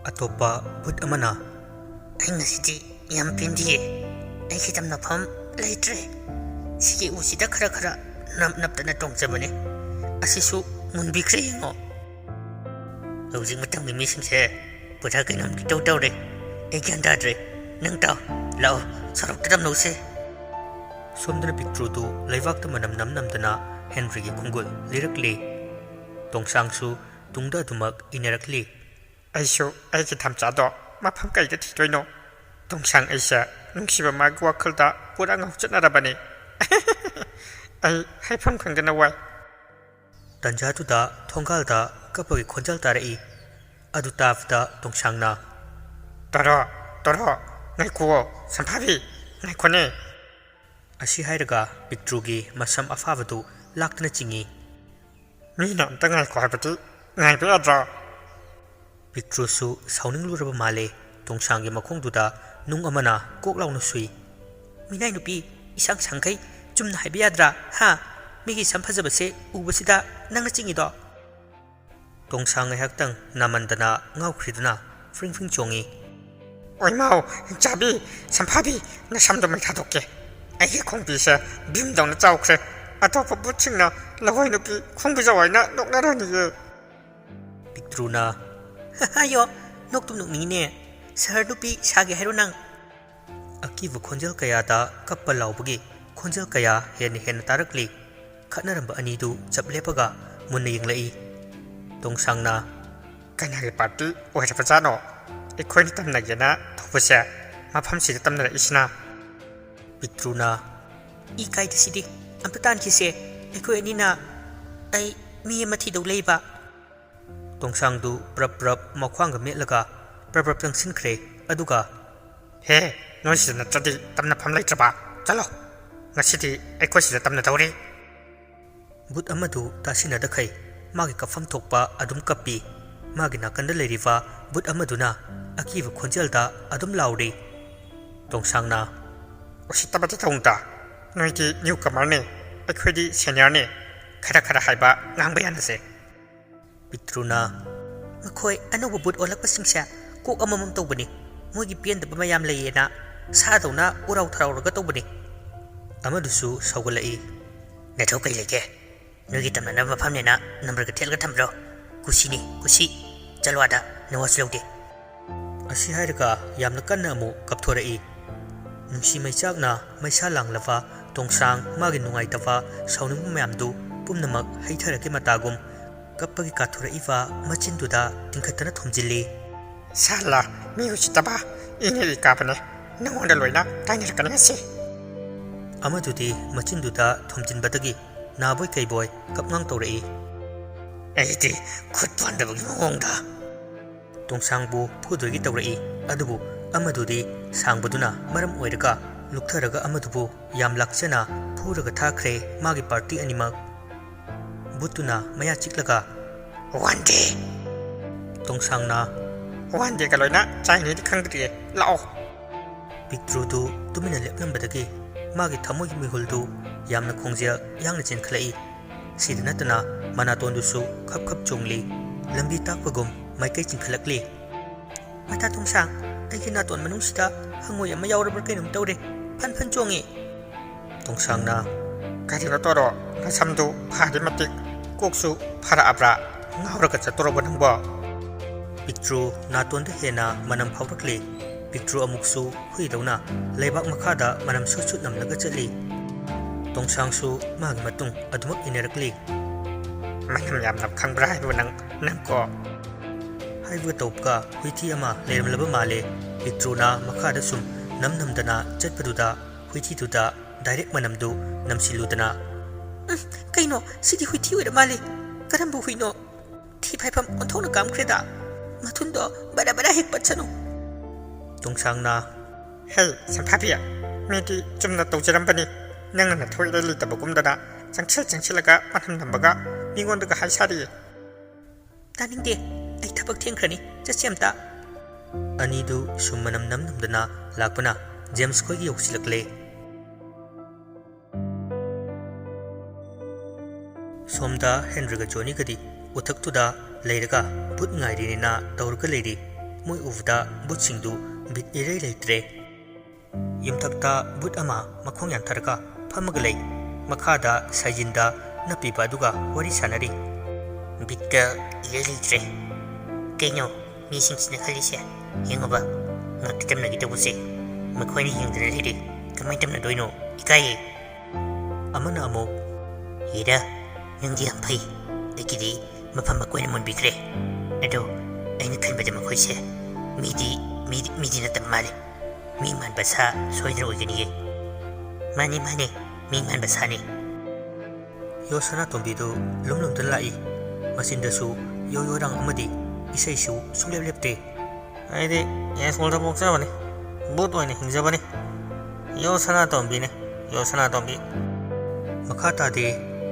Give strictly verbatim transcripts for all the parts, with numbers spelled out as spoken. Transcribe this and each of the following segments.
ꯑꯇꯣꯞꯄ ꯚꯨꯠ ꯑꯃꯅ, "ꯑꯩ ꯉꯁꯤꯗꯤ ꯌꯥꯝ ꯄꯦꯟꯗꯤꯌꯦ꯫ ꯑꯩꯒꯤ ꯇꯝꯅꯐꯝ ꯂꯩꯇ꯭ꯔꯦ꯫ ꯁꯤꯒꯤ ꯎꯁꯤꯗ ꯈꯔ ꯈꯔ ꯅꯞ ꯅꯞꯇꯅ ꯇꯣꯡꯖꯕꯅꯦ꯫ ꯑꯁꯤꯁꯨ ꯃꯨꯟꯕꯤꯈ꯭ꯔꯦ ꯌꯦꯡꯉꯣ꯫" "ꯍꯧꯖꯤꯛ ꯃꯇꯝꯒꯤ ꯃꯤꯁꯤꯡꯁꯦ ꯄꯨꯔꯥ ꯀꯩꯅꯣꯝ ꯏꯇꯧ ꯇꯧꯔꯦ꯫ ꯑꯩ ꯒ꯭ꯌꯥꯟ ꯇꯥꯗ꯭ꯔꯦ꯫ ꯅꯪ ꯇꯥꯎ, ꯂꯥꯛꯑꯣ, ꯁꯣꯔꯣꯛꯇ ꯇꯝꯅꯧꯁꯦ꯫" ꯁꯣꯝꯗꯅ ꯄꯤꯛꯇ꯭ꯔꯨꯗꯨ ꯂꯩꯕꯥꯛꯇ ꯃꯅꯝ ꯅꯝ ꯅꯝꯗꯅ ꯍꯦꯟꯔꯤꯒꯤ ꯈꯣꯡꯒꯨꯜ ꯂꯤꯔꯛꯂꯤ꯫ ꯇꯣꯡꯁꯥꯡꯁꯨ ꯇꯨꯡꯗ ꯑꯗꯨꯃꯛ ꯏꯟꯅꯔꯛꯂꯤ꯫ "ꯑꯩꯁꯨ ꯑꯩꯒꯤ ꯊꯝꯆꯥꯗꯣ ꯃꯐꯝ ꯀꯩꯗ ꯊꯤꯗꯣꯏꯅꯣ? ꯇꯣꯡꯁꯥꯡ ꯑꯩꯁꯦ ꯅꯨꯡꯁꯤꯕ ꯃꯥꯒꯤ ꯋꯥꯈꯜꯗ ꯄꯨꯔꯥ ꯉꯥꯎꯆꯠꯅꯔꯕꯅꯤ꯫ ꯑꯩ ꯍꯥꯏꯐꯝ ꯈꯪꯗꯅ ꯋꯥꯏ꯫" ꯇꯟꯖꯥꯗꯨꯗ ꯊꯣꯡꯒꯥꯜꯗ ꯀꯞꯄꯒꯤ ꯈꯣꯟꯖꯦꯜ ꯇꯥꯔꯛꯏ꯫ ꯑꯗꯨ ꯇꯥꯕꯗ ꯇꯣꯡꯁꯥꯡꯅ, "ꯇꯣꯔꯣ, ꯇꯣꯔꯣ, ꯉꯥꯏꯈꯨꯑꯣ, ꯁꯝꯐꯥꯕꯤ, ꯉꯥꯏꯈꯣꯅꯦ꯫" ꯑꯁꯤ ꯍꯥꯏꯔꯒ ꯄꯤꯛꯇ꯭ꯔꯨꯒꯤ ꯃꯁꯝ ꯑꯐꯥꯕꯗꯨ ꯂꯥꯛꯇꯅ ꯆꯤꯡꯏ꯫ "ꯃꯤꯅ ꯑꯝꯇ ꯉꯥꯏꯈꯣ ꯍꯥꯏꯕꯗꯤ ꯉꯥꯏꯕ ꯌꯥꯗ꯭ꯔꯣ?" ꯄꯤꯛꯇ꯭ꯔꯨꯁꯨ ꯁꯥꯎꯅꯤꯡꯂꯨꯔꯕ ꯃꯥꯜꯂꯦ꯫ ꯇꯣꯡꯁꯥꯡꯒꯤ ꯃꯈꯣꯡꯗꯨꯗ ꯅꯨꯡ ꯑꯃꯅ ꯀꯣꯛ ꯂꯥꯎꯅ ꯁꯨꯏ꯫ "ꯃꯤꯅꯥꯏ ꯅꯨꯄꯤ, ꯏꯁꯥꯡ ꯁꯥꯡꯈꯩ, ꯆꯨꯝꯅ ꯍꯥꯏꯕ ꯌꯥꯗ꯭ꯔꯥ? ꯍꯥ? ꯃꯤꯒꯤ ꯁꯝ ꯐꯖꯕꯁꯦ ꯎꯕꯁꯤꯗ ꯅꯪꯅ ꯆꯤꯡꯉꯤꯗꯣ?" ꯇꯣꯡꯁꯥꯡ ꯉꯥꯏꯍꯥꯛꯇꯪ ꯅꯥꯃꯟꯗꯅ ꯉꯥꯎꯈ꯭ꯔꯤꯗꯨꯅ ꯐ꯭ꯔꯤꯡ ꯐ꯭ꯔꯤꯡ ꯆꯣꯡꯉꯤ꯫ "ꯑꯣꯏꯃꯥꯎ, ꯆꯥꯕꯤ, ꯁꯝꯐꯥꯕꯤ, ꯅꯁꯝꯗꯣ ꯃꯩ ꯊꯥꯗꯣꯛꯀꯦ꯫ ꯑꯩꯒꯤ ꯈꯣꯡꯕꯤꯁꯦ ꯚꯤꯝꯗꯧꯅ ꯆꯥꯎꯈ꯭ꯔꯦ꯫ ꯑꯇꯣꯞꯄ ꯚꯨꯠꯁꯤꯡꯅ ꯂꯋꯥꯏ ꯅꯨꯄꯤ ꯈꯣꯡꯕꯤꯖꯥꯎ ꯍꯥꯏꯅ ꯅꯣꯛꯅꯔꯅꯤꯌꯦ꯫" ꯄꯤꯛꯇ꯭ꯔꯨꯅ, "ꯑꯌꯣ, ꯅꯣꯛꯇꯨꯝ ꯅꯣꯛꯅꯤꯡꯉꯤꯅꯦ꯫ ꯁꯍꯔ ꯅꯨꯄꯤ ꯁꯥꯒꯦ ꯍꯥꯏꯔꯣ ꯅꯪ?" ꯑꯀꯤꯕ ꯈꯣꯟꯖꯦꯜ ꯀꯌꯥꯗ ꯀꯞꯄ ꯂꯥꯎꯕꯒꯤ ꯈꯣꯟꯖꯦꯜ ꯀꯌꯥ ꯍꯦꯟꯅ ꯍꯦꯟꯅ ꯇꯥꯔꯛꯂꯤ꯫ ꯈꯠꯅꯔꯝꯕ ꯑꯅꯤꯗꯨ ꯆꯞ ꯂꯦꯞꯄꯒ ꯃꯨꯟꯅ ꯌꯦꯡꯂꯛꯏ꯫ ꯇꯣꯡꯁꯥꯡꯅ, "ꯀꯅꯥꯒꯤ ꯄꯥꯔꯇꯤ ꯑꯣꯏꯔꯕꯖꯥꯠꯅꯣ ꯑꯩꯈꯣꯏꯅ ꯇꯝꯅꯒꯦꯅ ꯊꯣꯛꯄꯁꯦ ꯃꯐꯝꯁꯤꯗ ꯇꯝꯅꯔꯛꯏꯁꯤꯅ?" ꯄꯤꯛꯇ꯭ꯔꯨꯅ, "ꯏ ꯀꯥꯏꯗꯁꯤꯗꯤ, ꯑꯝꯇ ꯇꯥꯟꯈꯤꯁꯦ꯫ ꯑꯩꯈꯣꯏ ꯑꯅꯤꯅ, ꯑꯩ ꯃꯤ ꯑꯃ ꯊꯤꯗꯧ ꯂꯩꯕ꯫" ꯇꯣꯡꯁꯥꯡꯗꯨ ꯄ꯭ꯔꯞ ꯄ꯭ꯔꯞ ꯃꯈ꯭ꯋꯥꯡꯒ ꯃꯦꯠꯂꯒ ꯄ꯭ꯔꯞ ꯄ꯭ꯔꯞ ꯆꯪꯁꯤꯟꯈ꯭ꯔꯦ꯫ ꯑꯗꯨꯒ, "ꯍꯦ, ꯅꯣꯏꯁꯤꯗ ꯅꯠꯇ꯭ꯔꯗꯤ ꯇꯝꯅꯐꯝ ꯂꯩꯇ꯭ꯔꯕ? ꯆꯠꯂꯣ, ꯉꯁꯤꯗꯤ ꯑꯩꯈꯣꯏ ꯁꯤꯗ ꯇꯝꯅꯗꯧꯔꯤ꯫" ꯚꯨꯠ ꯑꯃꯗꯨ ꯇꯥꯁꯤꯟꯅꯗꯈꯩ ꯃꯥꯒꯤ ꯀꯞꯐꯝ ꯊꯣꯛꯄ ꯑꯗꯨꯝ ꯀꯞꯄꯤ꯫ ꯃꯥꯒꯤ ꯅꯥꯀꯟꯗ ꯂꯩꯔꯤꯕ ꯚꯨꯠ ꯑꯃꯗꯨꯅ ꯑꯀꯤꯕ ꯈꯣꯟꯖꯦꯜꯗ ꯑꯗꯨꯝ ꯂꯥꯎꯔꯤ꯫ ꯇꯣꯡꯁꯥꯡꯅ, "ꯎꯁꯤꯠꯇꯕꯗꯤ ꯇꯧꯅꯨꯗ, ꯅꯣꯏꯗꯤ ꯅ꯭ꯌꯨ ꯀꯃꯔꯅꯤ, ꯑꯩꯈꯣꯏꯗꯤ ꯁꯦꯅꯤꯌꯔꯅꯤ꯫ ꯈꯔ ꯈꯔ ꯍꯥꯏꯕ ꯉꯥꯡꯕ ꯌꯥꯅꯁꯦ꯫" ꯄꯤꯛꯇ꯭ꯔꯨꯅ, "ꯃꯈꯣꯏ ꯑꯅꯧꯕ ꯚꯨꯠ ꯑꯣꯜꯂꯛꯄꯁꯤꯡꯁꯦ ꯀꯣꯛ ꯑꯃꯃꯝ ꯇꯧꯕꯅꯤ꯫ ꯃꯣꯏꯒꯤ ꯄꯦꯟꯗꯕ ꯃꯌꯥꯝ ꯂꯩꯌꯦꯅ ꯁꯥꯗꯧꯅ ꯎꯔꯥꯎ ꯊꯔꯥꯎꯔꯒ ꯇꯧꯕꯅꯤ꯫ ꯑꯃꯗꯨꯁꯨ ꯁꯧꯒꯠꯂꯛꯏ꯫ "ꯅꯊꯧ ꯀꯩ ꯂꯩꯒꯦ? ꯅꯣꯏꯒꯤ ꯇꯝꯅꯅꯕ ꯃꯐꯝꯅꯦꯅ ꯅꯝꯕꯔꯒ ꯊꯦꯠꯂꯒ ꯊꯝꯕ꯭ꯔꯣ? ꯀꯨꯁꯤꯅꯤ, ꯀꯨꯁꯤ꯫ ꯆꯠꯂꯣ ꯑꯥꯗ, ꯅꯋꯥꯁꯨ ꯂꯧꯗꯦ꯫" ꯑꯁꯤ ꯍꯥꯏꯔꯒ ꯌꯥꯝꯅ ꯀꯟꯅ ꯑꯃꯨꯛ ꯀꯞꯊꯣꯔꯛꯏ꯫ ꯅꯨꯡꯁꯤ ꯃꯩꯆꯥꯛꯅ ꯃꯩꯁꯥ ꯂꯥꯡꯂꯕ ꯇꯣꯡꯁꯥꯡ ꯃꯥꯒꯤ ꯅꯨꯡꯉꯥꯏꯇꯕ, ꯁꯥꯎꯅꯤꯡꯕ ꯃꯌꯥꯝꯗꯨ ꯄꯨꯝꯅꯃꯛ ꯍꯩꯊꯔꯛꯀꯦ ꯃꯇꯥꯒꯨꯝ ꯀꯞꯄꯒꯤ ꯀꯥꯊꯣꯔꯛꯏꯕ ꯃꯆꯤꯟꯗꯨꯗ ꯆꯤꯡꯈꯠꯇꯅ ꯊꯣꯝꯖꯤꯜꯂꯤ꯫ "ꯁꯥꯂꯥ, ꯃꯤ ꯎꯁꯤꯠꯇꯕ, ꯏꯅꯦ ꯏꯀꯥꯕꯅꯦ, ꯅꯉꯣꯟꯗ ꯂꯣꯏꯅ ꯇꯥꯏꯅꯔꯛꯀꯅꯤ ꯉꯁꯤ꯫" ꯑꯃꯗꯨꯗꯤ ꯃꯆꯤꯟꯗꯨꯗ ꯊꯣꯝꯖꯤꯟꯕꯗꯒꯤ ꯅꯥꯕꯣꯏ ꯀꯩꯕꯣꯏ ꯀꯞꯉꯥꯡ ꯇꯧꯔꯛꯏ꯫ "ꯑꯩꯗꯤ ꯈꯨꯠ ꯄꯥꯟꯗꯕꯒꯤ ꯃꯑꯣꯡꯗ ꯇꯣꯡꯁꯥꯡꯕꯨ ꯐꯨꯗꯣꯏꯒꯤ ꯇꯧꯔꯛꯏ꯫ ꯑꯗꯨꯕꯨ ꯑꯃꯗꯨꯗꯤ ꯁꯥꯡꯕꯗꯨꯅ ꯃꯔꯝ ꯑꯣꯏꯔꯒ ꯂꯨꯞꯊꯔꯒ ꯑꯃꯗꯨꯕꯨ ꯌꯥꯝ ꯂꯥꯛꯆꯅ ꯐꯨꯔꯒ ꯊꯥꯈ꯭ꯔꯦ ꯃꯥꯒꯤ ꯄꯥꯔꯇꯤ ꯑꯅꯤꯃꯛ꯫ ꯕꯨꯠꯇꯨꯅ ꯃꯌꯥ ꯆꯤꯛꯂꯒ, "ꯋꯥꯟ ꯗꯦ!" ꯇꯣꯡꯁꯥꯡꯅ, "ꯋꯥꯟ ꯗꯦꯒ ꯂꯣꯏꯅ ꯆꯥꯏꯅꯤꯗꯤ ꯈꯪꯗ꯭ꯔꯤꯌꯦ, ꯂꯥꯛꯑꯣ!" ꯄꯤꯛꯇ꯭ꯔꯨꯗꯨ ꯇꯨꯃꯤꯟꯅ ꯂꯦꯞꯂꯝꯕꯗꯒꯤ ꯃꯥꯒꯤ ꯊꯃꯣꯏꯒꯤ ꯃꯤꯍꯨꯜꯗꯨ ꯌꯥꯝꯅ ꯈꯣꯡꯖꯦꯜ ꯌꯥꯡꯅ ꯆꯦꯟꯈꯠꯂꯛꯏ꯫ ꯁꯤꯗ ꯅꯠꯇꯅ ꯃꯅꯥꯇꯣꯟꯗꯨꯁꯨ ꯈꯞ ꯈꯞ ꯆꯣꯡꯂꯤ꯫ ꯂꯝꯕꯤ ꯇꯥꯛꯄꯒꯨꯝ ꯃꯥꯏꯀꯩ ꯆꯤꯡꯈꯠꯂꯛꯂꯤ꯫ "ꯃꯇꯥ ꯇꯣꯡꯁꯥꯡ, ꯑꯩꯒꯤ ꯅꯥꯇꯣꯟ ꯃꯅꯨꯡꯁꯤꯗ ꯍꯪꯉꯣꯏ ꯑꯃ ꯌꯥꯎꯔꯕ꯭ꯔꯥ ꯀꯩꯅꯣꯝ ꯇꯧꯔꯦ꯫ ꯐꯟ ꯐꯟ ꯆꯣꯡꯉꯦ꯫" ꯇꯣꯡꯁꯥꯡꯅ, "ꯀꯔꯤꯅꯣ ꯇꯧꯔꯣ, ꯅꯁꯝꯗꯨ ꯐꯥꯗꯤ ꯃꯇꯤꯛ, ꯀꯣꯛꯁꯨ ꯐꯔꯛꯑꯕ꯭ꯔꯥ? ꯉꯥꯎꯔꯒ ꯆꯠꯇꯣꯔꯕꯣ ꯅꯪꯕꯣ?" ꯄꯤꯛꯇ꯭ꯔꯨ ꯅꯥꯇꯣꯟꯗ ꯍꯦꯟꯅ ꯃꯅꯝ ꯐꯥꯎꯔꯛꯂꯤ꯫ ꯄꯤꯛꯇ꯭ꯔꯨ ꯑꯃꯨꯛꯁꯨ ꯍꯨꯏꯗꯧꯅ ꯂꯩꯕꯥꯛ ꯃꯈꯥꯗ ꯃꯅꯝ ꯁꯨꯠ ꯁꯨꯠ ꯅꯝꯂꯒ ꯆꯠꯂꯤ꯫ ꯇꯣꯡꯁꯥꯡꯁꯨ ꯃꯥꯒꯤ ꯃꯇꯨꯡ ꯑꯗꯨꯃꯛ ꯏꯟꯅꯔꯛꯂꯤ꯫ "ꯃꯅꯝ ꯌꯥꯝꯅ ꯈꯪꯕ꯭ꯔꯥ ꯍꯥꯏꯕ ꯅꯪ, ꯅꯪꯀꯣ?" ꯍꯥꯏꯕꯒ ꯇꯧꯕꯒ ꯍꯨꯏꯊꯤ ꯑꯃ ꯂꯩꯔꯝꯂꯕ ꯃꯥꯜꯂꯦ꯫ ꯄꯤꯛꯇ꯭ꯔꯨꯅ ꯃꯈꯥꯗ ꯁꯨꯝ ꯅꯝ ꯅꯝꯗꯅ ꯆꯠꯄꯗꯨꯗ ꯍꯨꯏꯊꯤꯗꯨꯗ ꯗꯥꯏꯔꯦꯛ ꯃꯅꯝꯗꯨ ꯅꯝꯁꯤꯜꯂꯨꯗꯅ, "ꯎꯝ, ꯀꯩꯅꯣ? ꯁꯤꯗꯤ ꯍꯨꯏꯊꯤ ꯑꯣꯏꯔ ꯃꯥꯜꯂꯦ꯫ ꯀꯔꯝꯕ ꯍꯨꯏꯅꯣ? ꯊꯤ ꯐꯥꯏꯐꯝ ꯑꯣꯟꯊꯣꯛꯅ ꯀꯥꯝꯈ꯭ꯔꯦꯗ꯫ ꯃꯊꯨꯟꯗꯣ ꯕꯔ ꯕꯔ ꯍꯦꯛ ꯄꯠꯁꯅꯨ꯫" ꯇꯣꯡꯁꯥꯡꯅ, "ꯍꯦ, ꯁꯝꯐꯥꯕꯤ, ꯃꯤꯗꯤ ꯆꯨꯝꯅ ꯇꯧꯖꯔꯝꯕꯅꯤ꯫ ꯅꯪꯅ ꯅꯊꯧ ꯏꯔꯩ ꯂꯩꯇꯕꯒꯨꯝꯗꯅ ꯆꯪꯁꯤꯜ ꯆꯪꯁꯤꯜꯂꯒ ꯃꯅꯝ ꯅꯝꯕꯒ ꯃꯤꯉꯣꯟꯗꯒ ꯍꯥꯏ ꯁꯥꯔꯤꯌꯦ꯫" "ꯇꯥꯅꯤꯡꯗꯦ, ꯑꯩ ꯊꯕꯛ ꯊꯦꯡꯈ꯭ꯔꯅꯤ, ꯆꯠꯁꯤ ꯑꯝꯇ꯫" ꯑꯅꯤꯗꯨ ꯁꯨꯝ ꯃꯅꯝ ꯅꯝ ꯅꯝꯗꯅ ꯂꯥꯛꯄꯅ ꯖꯦꯝꯁ ꯈꯣꯏꯒꯤ ꯌꯧꯁꯤꯜꯂꯛꯂꯦ꯫ ꯁꯣꯝꯗ ꯍꯦꯟꯔꯤꯒ ꯖꯣꯅꯤꯒꯗꯤ ꯎꯊꯛꯇꯨꯗ ꯂꯩꯔꯒ ꯚꯨꯠ ꯉꯥꯏꯔꯤꯅꯦꯅ ꯇꯧꯔꯒ ꯂꯩꯔꯤ꯫ ꯃꯣꯏ ꯎꯕꯗ ꯕꯨꯠꯁꯤꯡꯗꯨ ꯕꯤꯠ ꯏꯔꯩ ꯂꯩꯇ꯭ꯔꯦ꯫ ꯌꯨꯝꯊꯛꯇ ꯕꯨꯠ ꯑꯃ ꯃꯈꯣꯡ ꯌꯥꯟꯊꯔꯒ ꯐꯝꯃꯒ ꯂꯩ꯫ ꯃꯈꯥꯗ ꯁꯥꯏꯖꯤꯟꯗ ꯅꯞꯄꯤꯕ ꯑꯗꯨꯒ ꯋꯥꯔꯤ ꯁꯥꯟꯅꯔꯤ꯫ ꯕꯤꯠꯀ ꯏꯔꯩ ꯂꯩꯇ꯭ꯔꯦ꯫ ꯀꯩꯅꯣ ꯃꯤꯁꯤꯡꯁꯤꯅ ꯈꯜꯂꯤꯁꯦ? ꯌꯦꯡꯉꯨꯕ, ꯉꯛꯇꯤ ꯇꯝꯅꯒꯦ ꯇꯧꯕꯁꯦ ꯃꯈꯣꯏꯅ ꯌꯦꯡꯗꯅ ꯂꯩꯔꯦ꯫ ꯀꯃꯥꯏꯅ ꯇꯝꯅꯗꯣꯏꯅꯣ? ꯏꯀꯥꯏꯌꯦ꯫ ꯑꯃꯅ ꯑꯃꯨꯛ, "ꯍꯦꯔꯥ, ꯅꯪꯗꯤ ꯌꯥꯝ ꯐꯩ꯫ ꯑꯩꯒꯤꯗꯤ ꯃꯐꯝ ꯃꯀꯣꯏꯅ ꯃꯨꯟꯕꯤꯈ꯭ꯔꯦ꯫ ꯑꯗꯣ ꯑꯩꯅ ꯈꯟꯕꯗ ꯃꯈꯣꯏꯁꯦ ꯃꯤꯗꯤ, ꯃꯤꯗꯤ, ꯃꯤꯗꯤ ꯅꯠꯇꯕ ꯃꯥꯜꯂꯦ꯫ ꯃꯤ ꯃꯥꯟꯕ ꯁꯥ ꯁꯣꯏꯗꯅ ꯑꯣꯏꯒꯅꯤꯌꯦ꯫" "ꯃꯥꯅꯤ, ꯃꯥꯅꯤ, ꯃꯤ ꯃꯥꯟꯕ ꯁꯥꯅꯤ꯫" ꯌꯣ ꯁꯅꯥꯇꯣꯝꯕꯤꯗꯨ ꯂꯨꯝ ꯂꯨꯝꯗꯨꯅ ꯂꯥꯛꯏ꯫ ꯃꯆꯤꯟꯗꯁꯨ ꯌꯣ ꯌꯣ ꯔꯥꯡ ꯑꯃꯗꯤ ꯏꯁꯩꯁꯨ ꯁꯨꯡꯂꯦꯞ ꯂꯦꯞꯇꯦ꯫ "ꯑꯩꯗꯤ ꯌꯥꯏꯁꯀꯨꯜꯗ ꯄꯣꯛꯆꯕꯅꯤ, ꯕꯨꯠ ꯑꯣꯏꯅ ꯍꯤꯡꯖꯕꯅꯤ꯫ ꯌꯣ ꯁꯅꯥꯇꯣꯝꯕꯤꯅꯤ, ꯌꯣ ꯁꯅꯥꯇꯣꯝꯕꯤ꯫" ꯃꯈꯥ ꯇꯥꯗꯦ,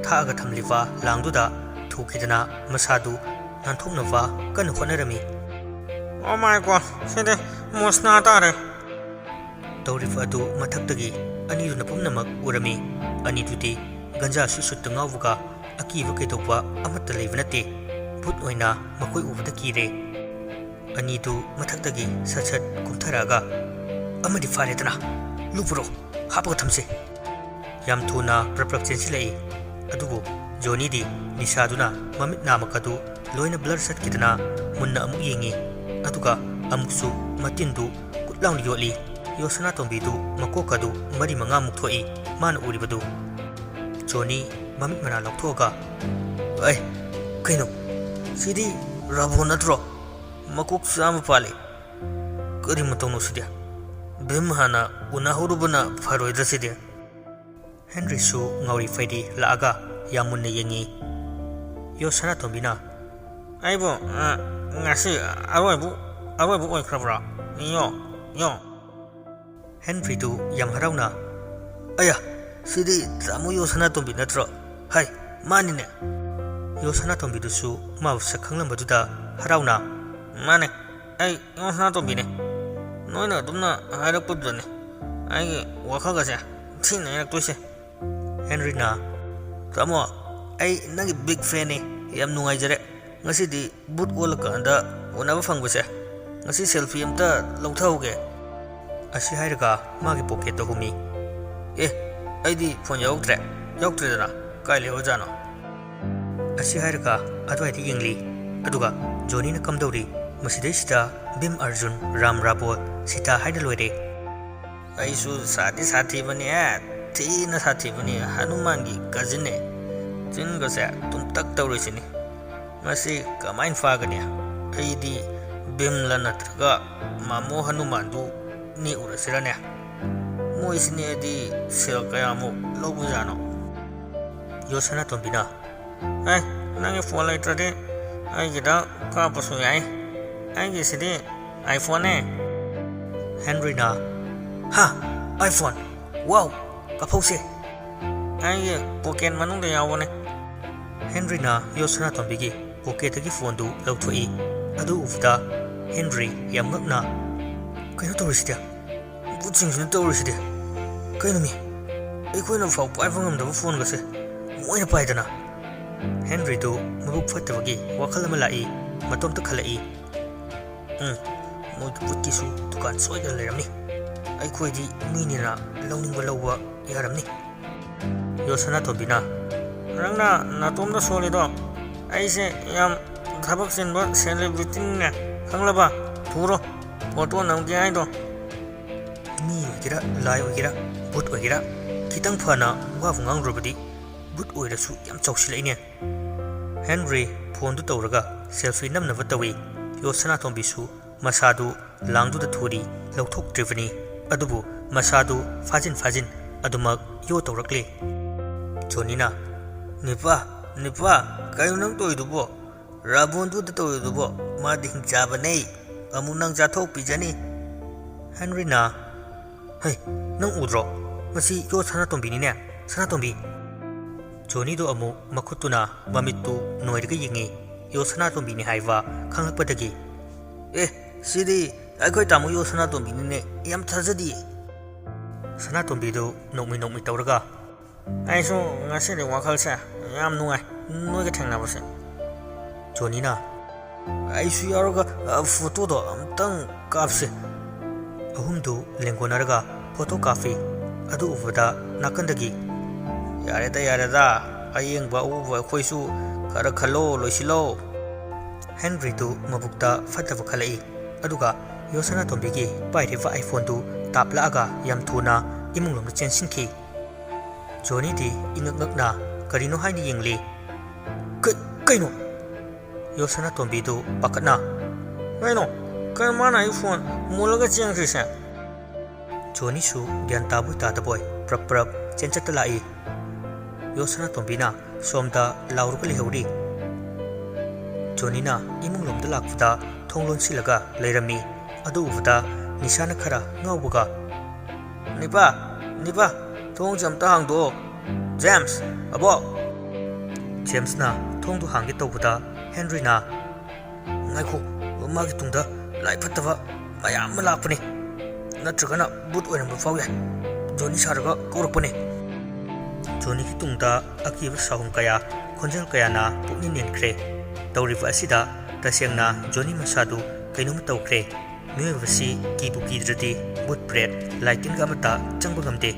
ꯊꯥꯛꯑꯒ ꯊꯝꯂꯤꯕ ꯂꯥꯡꯗꯨꯗ ꯊꯨꯈꯤꯗꯅ ꯃꯁꯥꯗꯨ ꯅꯥꯟꯊꯣꯛꯅꯕ ꯀꯟꯅ ꯍꯣꯠꯅꯔꯝꯃꯤ꯫ "Oh my God, ꯁꯤꯗꯤ ꯃꯣꯁꯅꯥ ꯇꯥꯔꯦ!" ꯇꯧꯔꯤꯕ ꯑꯗꯨ ꯃꯊꯛꯇꯒꯤ ꯑꯅꯤꯗꯨꯅ ꯄꯨꯝꯅꯃꯛ ꯎꯔꯝꯃꯤ꯫ ꯑꯅꯤꯗꯨꯗꯤ ꯒꯟꯖꯥ ꯁꯨꯠ ꯁꯨꯠꯇ ꯉꯥꯎꯕꯒ ꯑꯀꯤꯕ ꯀꯩꯗꯧꯕ ꯑꯃꯠꯇ ꯂꯩꯕ ꯅꯠꯇꯦ꯫ ꯕꯨꯠ ꯑꯣꯏꯅ ꯃꯈꯣꯏ ꯎꯕꯗ ꯀꯤꯔꯦ꯫ ꯑꯅꯤꯗꯨ ꯃꯊꯛꯇꯒꯤ ꯁꯠ ꯁꯠ ꯀꯨꯝꯊꯔꯛꯑꯒ, "ꯑꯃꯗꯤ ꯐꯥꯔꯦꯗꯅ, ꯂꯨꯞꯄꯨꯔꯣ, ꯍꯥꯞꯄꯒ ꯊꯝꯁꯦ꯫" ꯌꯥꯝ ꯊꯨꯅ ꯄ꯭ꯔꯞ ꯄ꯭ꯔꯞ ꯆꯦꯟꯁꯤꯜꯂꯛꯏ꯫ ꯑꯗꯨꯕꯨ ꯖꯣꯅꯤꯗꯤ ꯅꯤꯁꯥꯗꯨꯅ ꯃꯃꯤꯠ ꯅꯥꯃꯛ ꯑꯗꯨ ꯂꯣꯏꯅ ꯕ꯭ꯂꯔ ꯆꯠꯈꯤꯗꯅ ꯃꯨꯟꯅ ꯑꯃꯨꯛ ꯌꯦꯡꯉꯤ꯫ ꯑꯗꯨꯒ ꯑꯃꯨꯛꯁꯨ ꯃꯇꯤꯟꯗꯨ ꯀꯨꯠ ꯂꯥꯎꯅ ꯌꯣꯠꯂꯤ꯫ ꯌꯣ ꯁꯅꯥꯇꯣꯝꯕꯤꯗꯨ ꯃꯀꯣꯛꯀꯗꯨ ꯃꯔꯤ ꯃꯉꯥꯃꯨꯛ ꯊꯣꯛꯏ ꯃꯥꯅ ꯎꯔꯤꯕꯗꯨ꯫ ꯖꯣꯅꯤ ꯃꯃꯤꯠ ꯃꯅꯥ ꯂꯧꯊꯣꯛꯑꯒ, "ꯑꯩ, ꯀꯩꯅꯣ? ꯁꯤꯗꯤ ꯔꯥꯕꯣꯟ ꯅꯠꯇ꯭ꯔꯣ? ꯃꯀꯣꯛ ꯆꯥꯝꯃ ꯄꯥꯜꯂꯤ꯫ ꯀꯔꯤ ꯃꯇꯧꯅꯣ ꯁꯤꯗꯤ? ꯚꯤꯝ ꯍꯥꯟꯅ ꯎꯅꯍꯧꯔꯨꯕꯅ ꯐꯔꯣꯏꯗ꯭ꯔ ꯁꯤꯗꯤ?" ꯍꯦꯟꯔꯤꯁꯨ ꯉꯥꯎꯔꯤ ꯐꯩꯔꯤ ꯂꯥꯛꯑꯒ ꯌꯥꯝ ꯃꯨꯟꯅ ꯌꯦꯡꯉꯤ꯫ ꯌꯣ ꯁꯅꯥꯇꯣꯝꯕꯤꯅ, "ꯑꯩꯕꯨ, ꯑ, ꯉꯁꯤ ꯑꯔꯣꯏꯕ, ꯑꯔꯣꯏꯕ ꯑꯣꯏꯈ꯭ꯔꯕ꯭ꯔꯥ? ꯌꯣ, ꯌꯣ꯫" ꯍꯦꯟꯔꯤꯗꯨ ꯌꯥꯝ ꯍꯔꯥꯎꯅ, "ꯑꯌꯥ, ꯁꯤꯗꯤ ꯇꯥꯃꯣ ꯌꯣ ꯁꯅꯥꯇꯣꯝꯕꯤ ꯅꯠꯇ꯭ꯔꯣ? ꯍꯥꯏ, ꯃꯥꯅꯤꯅꯦ!" ꯌꯣ ꯁꯅꯥꯇꯣꯝꯕꯤꯗꯨꯁꯨ ꯃꯥꯕꯨ ꯁꯛ ꯈꯪꯂꯝꯕꯗꯨꯗ ꯍꯔꯥꯎꯅ, "ꯃꯥꯅꯦ, ꯑꯩ ꯌꯣ ꯁꯅꯥꯇꯣꯝꯕꯤꯅꯦ꯫ ꯅꯣꯏꯅ ꯑꯗꯨꯝꯅ ꯍꯥꯏꯔꯛꯄꯗꯨꯗꯅꯦ ꯑꯩꯒꯤ ꯋꯥꯈꯜꯒꯁꯦ ꯊꯤꯅ ꯍꯥꯏꯔꯛꯇꯣꯏꯁꯦ꯫" ꯍꯦꯟꯔꯤꯅ, "ꯇꯥꯃꯣ, ꯑꯩ ꯅꯪꯒꯤ ꯕꯤꯒ ꯐꯦꯟꯅꯤ꯫ ꯌꯥꯝ ꯅꯨꯡꯉꯥꯏꯖꯔꯦ ꯉꯁꯤꯗꯤ ꯕꯨꯠ ꯑꯣꯜꯂꯀꯥꯟꯗ ꯎꯅꯕ ꯐꯪꯕꯁꯦ꯫ "ꯉꯁꯤ ꯁꯦꯜꯐꯤ ꯑꯝꯇ ꯂꯧꯊꯍꯧꯒꯦ" ꯑꯁꯤ ꯍꯥꯏꯔꯒ ꯃꯥꯒꯤ ꯄꯣꯀꯦꯠꯇ ꯍꯨꯝꯃꯤ꯫ "ꯑꯦ, ꯑꯩꯗꯤ ꯐꯣꯟ ꯌꯥꯎꯗ꯭ꯔꯦ꯫ ꯌꯥꯎꯗ꯭ꯔꯦꯗꯅ꯫ ꯀꯥꯏ ꯂꯩꯍꯧꯔꯖꯥꯠꯅꯣ?" ꯑꯁꯤ ꯍꯥꯏꯔꯒ ꯑꯗꯨꯋꯥꯏꯗ ꯌꯦꯡꯂꯤ꯫ ꯑꯗꯨꯒ ꯖꯣꯅꯤꯅ ꯀꯝꯗꯧꯔꯤ? ꯃꯁꯤꯗꯩꯁꯤꯗ ꯚꯤꯝ, ꯑꯔꯖꯨꯟ, ꯔꯥꯝ, ꯔꯥꯕꯣꯜ, ꯁꯤꯇꯥ ꯍꯥꯏꯅ ꯂꯣꯏꯔꯦ꯫ "ꯑꯩꯁꯨ ꯁꯥꯊꯤ ꯁꯥꯊꯤꯕꯅꯤ, ꯑꯦ, ꯊꯤꯅ ꯁꯥꯊꯤꯕꯅꯤ, ꯍꯅꯨꯃꯥꯟꯒꯤ ꯀꯖꯤꯟꯅꯦ꯫ ꯆꯤꯟꯒꯁꯦ ꯇꯨꯝꯇꯛ ꯇꯧꯔꯤꯁꯤꯅꯤ꯫ ꯃꯁꯤ ꯀꯃꯥꯏꯅ ꯐꯥꯒꯅꯤ? ꯑꯩꯗꯤ ꯚꯤꯝꯂ ꯅꯠꯇ꯭ꯔꯒ ꯃꯥꯃꯣ ꯍꯅꯨꯃꯥꯟꯗꯨ ꯅꯦꯛꯎꯔꯁꯤꯔꯅꯦ? ꯃꯣꯏꯁꯤ ꯅꯦꯛꯑꯗꯤ ꯁꯦꯜ ꯀꯌꯥꯃꯨꯛ ꯂꯧꯕꯖꯥꯠꯅꯣ?" ꯌꯣꯠ ꯁꯅꯥꯇꯣꯝꯕꯤꯅ, "ꯑꯦ, ꯅꯪꯒꯤ ꯐꯣꯟ ꯂꯩꯇ꯭ꯔꯗꯤ ꯑꯩꯒꯤꯗ ꯀꯥꯞꯄꯁꯨ ꯌꯥꯏ꯫ ꯑꯩꯒꯤꯁꯤꯗꯤ iPhoneꯅꯦ꯫" ꯍꯦꯟꯔꯤꯅ, "ꯍꯥ? iPhone? ꯋꯥꯎ! ꯀꯥꯞꯍꯧꯁꯦ꯫" "ꯑꯩꯒꯤ ꯄꯣꯀꯦꯠ ꯃꯅꯨꯡꯗ ꯌꯥꯎꯕꯅꯦ꯫" ꯍꯦꯟꯔꯤꯅ ꯌꯣꯠ ꯁꯅꯥꯇꯣꯝꯕꯤꯒꯤ ꯄꯣꯀꯦꯠꯇꯒꯤ ꯐꯣꯟꯗꯨ ꯂꯧꯊꯣꯛꯏ꯫ ꯑꯗꯨ ꯎꯕꯗ ꯍꯦꯟꯔꯤ ꯌꯥꯝ ꯉꯛꯅ, "ꯀꯩꯅꯣ ꯇꯧꯔꯤꯁꯤꯗꯤ? ꯚꯨꯠꯁꯤꯡꯁꯤꯅ ꯇꯧꯔꯤꯁꯤꯗꯤ? ꯀꯩꯅꯣꯃꯤ? ꯑꯩꯈꯣꯏꯅ ꯐꯥꯎ ꯄꯥꯏꯕ ꯉꯝꯗꯕ ꯐꯣꯟꯒꯁꯦ ꯃꯣꯏꯅ ꯄꯥꯏꯗꯅ?" ꯍꯦꯟꯔꯤꯗꯨ ꯃꯕꯨꯛ ꯐꯠꯇꯕꯒꯤ ꯋꯥꯈꯜ ꯑꯃ ꯂꯥꯛꯏ꯫ ꯃꯇꯣꯝꯇ ꯈꯜꯂꯛꯏ, "ꯎꯝ, ꯃꯣꯏꯒꯤ ꯚꯨꯠꯀꯤꯁꯨ ꯗꯨꯀꯥꯟ ꯁꯣꯏꯗꯅ ꯂꯩꯔꯝꯅꯤ꯫ ꯑꯩꯈꯣꯏꯗꯤ ꯃꯤꯅꯤꯅ ꯂꯧꯅꯤꯡꯕ ꯂꯧꯕ ꯌꯥꯔꯝꯅꯤ꯫" ꯌꯣꯠ ꯁꯅꯥꯇꯣꯝꯕꯤꯅ, "ꯅꯪꯅ ꯅꯥꯇꯣꯝꯗ ꯁꯣꯜꯂꯤꯗꯣ? ꯑꯩꯁꯦ ꯌꯥꯝ ꯊꯕꯛ ꯆꯤꯟꯕ celebrityꯅꯤꯅꯦ, ꯈꯪꯂꯕ? ꯊꯨꯔꯣ, ꯐꯣꯇꯣ ꯅꯝꯒꯦ ꯍꯥꯏꯗꯣ꯫" ꯃꯤ ꯑꯣꯏꯒꯦꯔꯥ, ꯂꯥꯏ ꯑꯣꯏꯒꯦꯔꯥ, ꯚꯨꯠ ꯑꯣꯏꯒꯦꯔꯥ, ꯈꯤꯇꯪ ꯐꯅ ꯋꯥꯕꯨ ꯉꯥꯡꯂꯨꯔꯕꯗꯤ ꯚꯨꯠ ꯑꯣꯏꯔꯁꯨ ꯌꯥꯝ ꯆꯥꯎꯁꯤꯜꯂꯛꯏꯅꯦ꯫ ꯍꯦꯟꯔꯤ ꯐꯣꯟꯗꯨ ꯇꯧꯔꯒ ꯁꯦꯜꯐꯤ ꯅꯝꯅꯕ ꯇꯧꯏ꯫ ꯌꯣꯠ ꯁꯅꯥꯇꯣꯝꯕꯤꯁꯨ ꯃꯁꯥꯗꯨ ꯂꯥꯡꯗꯨꯗ ꯊꯨꯔꯤ, ꯂꯧꯊꯣꯛꯇ꯭ꯔꯤꯕꯅꯤ꯫ ꯑꯗꯨꯕꯨ ꯃꯁꯥꯗꯨ ꯐꯥꯖꯤꯟ ꯐꯥꯖꯤꯟ ꯑꯗꯨꯃꯛ ꯌꯣ ꯇꯧꯔꯛꯂꯤ꯫ ꯖꯣꯅꯤꯅ, "ꯅꯤꯄꯥ, ꯅꯤꯄꯥ, ꯀꯩꯅꯣ ꯅꯪ ꯇꯧꯔꯤꯗꯨꯕꯣ? ꯔꯥꯕꯣꯟꯗꯨꯗ ꯇꯧꯔꯤꯗꯨꯕꯣ? ꯃꯥꯗꯤ ꯍꯤꯡꯆꯥꯕꯅꯦ꯫ ꯑꯃꯨꯛ ꯅꯪ ꯆꯥꯊꯣꯛꯄꯤꯖꯅꯤ꯫" ꯍꯦꯟꯔꯤꯅ, "ꯍꯩ, ꯅꯪ ꯎꯗ꯭ꯔꯣ? ꯃꯁꯤ ꯌꯣ ꯁꯅꯥꯇꯣꯝꯕꯤꯅꯤꯅꯦ, ꯁꯅꯥꯇꯣꯝꯕꯤ!" ꯖꯣꯅꯤꯗꯣ ꯑꯃꯨꯛ ꯃꯈꯨꯠꯇꯨꯅ ꯃꯃꯤꯠꯇꯨ ꯅꯣꯏꯔꯒ ꯌꯦꯡꯉꯤ꯫ ꯌꯣ ꯁꯅꯥꯇꯣꯝꯕꯤꯅꯤ ꯍꯥꯏꯕ ꯈꯪꯂꯛꯄꯗꯒꯤ, "ꯑꯦ, ꯁꯤꯗꯤ ꯑꯩꯈꯣꯏ ꯇꯥꯃꯣ ꯌꯣ ꯁꯅꯥꯇꯣꯝꯕꯤꯅꯤꯅꯦ, ꯌꯥꯝ ꯊꯥꯖꯗꯤꯌꯦ꯫" ꯁꯅꯥꯇꯣꯝꯕꯤꯗꯨ ꯅꯣꯛꯃꯤ ꯅꯣꯛꯃꯤ ꯇꯧꯔꯒ, "ꯑꯩꯁꯨ ꯉꯁꯤꯗꯤ ꯋꯥꯈꯜꯁꯦ ꯌꯥꯝ ꯅꯨꯡꯉꯥꯏ, ꯅꯣꯏꯒ ꯊꯦꯡꯅꯕꯁꯦ꯫" ꯖꯣꯅꯤꯅ, ꯑꯩꯁꯨ ꯌꯥꯎꯔꯒ, ꯑ, ꯐꯣꯇꯣꯗꯣ ꯑꯝꯇꯪ ꯀꯥꯞꯁꯦ꯫ ꯑꯍꯨꯝꯗꯨ ꯂꯦꯡꯒꯣꯟꯅꯔꯒ ꯐꯣꯇꯣ ꯀꯥꯞꯄꯤ꯫ ꯑꯗꯨ ꯎꯕꯗ ꯅꯥꯀꯟꯗꯒꯤ, "ꯌꯥꯔꯦꯗ, ꯌꯥꯔꯦꯗ, ꯑꯌꯦꯡꯕ ꯑꯎꯕ ꯑꯩꯈꯣꯏꯁꯨ ꯈꯔ ꯈꯜꯂꯣ, ꯂꯣꯏꯁꯤꯜꯂꯣ"꯫ ꯍꯦꯟꯔꯤꯗꯨ ꯃꯕꯨꯛꯇ ꯐꯠꯇꯕ ꯈꯜꯂꯛꯏ꯫ ꯑꯗꯨꯒ ꯌꯣꯁꯅꯥꯇꯣꯝꯕꯤꯒꯤ ꯄꯥꯏꯔꯤꯕ iPhoneꯗꯨ ꯇꯥꯞꯂꯛꯑꯒ ꯌꯥꯝ ꯊꯨꯅ ꯏꯃꯨꯡꯂꯣꯝꯗ ꯆꯦꯟꯁꯤꯟꯈꯤ꯫ ꯖꯣꯅꯤꯗꯤ ꯏꯉꯛ ꯉꯛꯅ ꯀꯔꯤꯅꯣ ꯍꯥꯏꯅ ꯌꯦꯡꯂꯤ꯫ "ꯀ-, ꯀꯩꯅꯣ?" ꯌꯣꯁꯅꯥꯇꯣꯝꯕꯤꯗꯨ ꯄꯥꯈꯠꯅ, "ꯀꯩꯅꯣ? ꯀꯩꯅꯣ ꯃꯥꯅ ꯑꯩ phone ꯃꯨꯜꯂꯒ ꯆꯦꯟꯈ꯭ꯔꯤꯁꯦ?" ꯖꯣꯅꯤꯁꯨ ꯒ꯭ꯌꯥꯟ ꯇꯥꯕꯣꯏ ꯇꯥꯗꯕꯣꯏ ꯄ꯭ꯔꯞ ꯄ꯭ꯔꯞ ꯆꯦꯟꯆꯠꯇ ꯂꯥꯛꯏ꯫ ꯌꯣꯁꯅꯥꯇꯣꯝꯕꯤꯅ ꯁꯣꯝꯗ ꯂꯥꯎꯔꯒ ꯂꯩꯍꯧꯔꯤ꯫ ꯖꯣꯅꯤꯅ ꯏꯃꯨꯡꯂꯣꯝꯗ ꯂꯥꯛꯄꯗ ꯊꯣꯡ ꯂꯣꯟꯁꯤꯜꯂꯒ ꯂꯩꯔꯝꯃꯤ꯫ ꯑꯗꯨ ꯎꯕꯗ ꯅꯤꯁꯥꯅ ꯈꯔ ꯉꯥꯎꯕꯒ, "ꯅꯤꯄꯥ, ꯅꯤꯄꯥ, ꯊꯣꯡꯁꯦ ꯑꯝꯇ ꯍꯥꯡꯗꯣꯛꯑꯣ꯫ ꯖꯦꯝꯁ, ꯑꯕꯣꯛ!" ꯖꯦꯝꯁꯅ ꯊꯣꯡꯗꯨ ꯍꯥꯡꯒꯦ ꯇꯧꯕꯗ ꯍꯦꯟꯔꯤꯅ, "ꯉꯥꯏꯈꯣ, ꯃꯥꯒꯤ ꯇꯨꯡꯗ ꯂꯥꯏ ꯐꯠꯇꯕ ꯃꯌꯥꯝ ꯑꯃ ꯂꯥꯛꯄꯅꯤ꯫ ꯅꯠꯇ꯭ꯔꯒꯅ ꯚꯨꯠ ꯑꯣꯏꯔꯝꯕ ꯐꯥꯎ ꯌꯥꯏ꯫ ꯖꯣꯅꯤ ꯁꯥꯔꯒ ꯀꯧꯔꯛꯄꯅꯦ꯫" ꯖꯣꯅꯤꯒꯤ ꯇꯨꯡꯗ ꯑꯀꯤꯕ ꯁꯥꯎꯍꯨꯝ ꯀꯌꯥ, ꯈꯣꯟꯖꯦꯜ ꯀꯌꯥꯅ ꯄꯨꯛꯅꯤꯡ ꯅꯦꯟꯈ꯭ꯔꯦ꯫ ꯇꯧꯔꯤꯕ ꯑꯁꯤꯗ ꯇꯁꯦꯡꯅ ꯖꯣꯅꯤ ꯃꯁꯥꯗꯨ ꯀꯩꯅꯣꯝꯃ ꯇꯧꯈ꯭ꯔꯦ꯫ ꯃꯤꯑꯣꯏꯕꯁꯤ ꯀꯤꯕꯨ ꯀꯤꯗ꯭ꯔꯗꯤ ꯚꯨꯠ ꯄ꯭ꯔꯦꯠ ꯂꯥꯏ ꯇꯤꯟꯒ ꯑꯃꯠꯇ ꯆꯪꯕ ꯉꯝꯗꯦ꯫